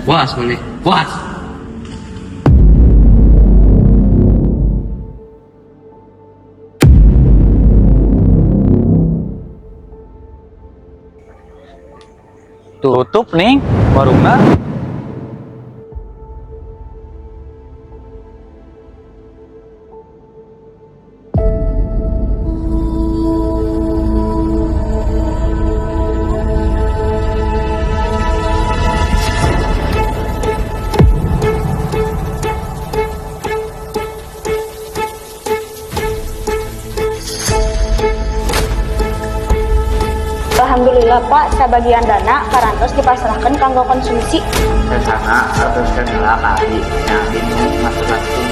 Puas maneh, puas. Tutup nih warungna. Alhamdulillah, Pak, sebagian dana parantos dipasrahkan kanggo konsumsi. Sesana teruskeun heula ka abdi, nya abdi nu masuk langsung.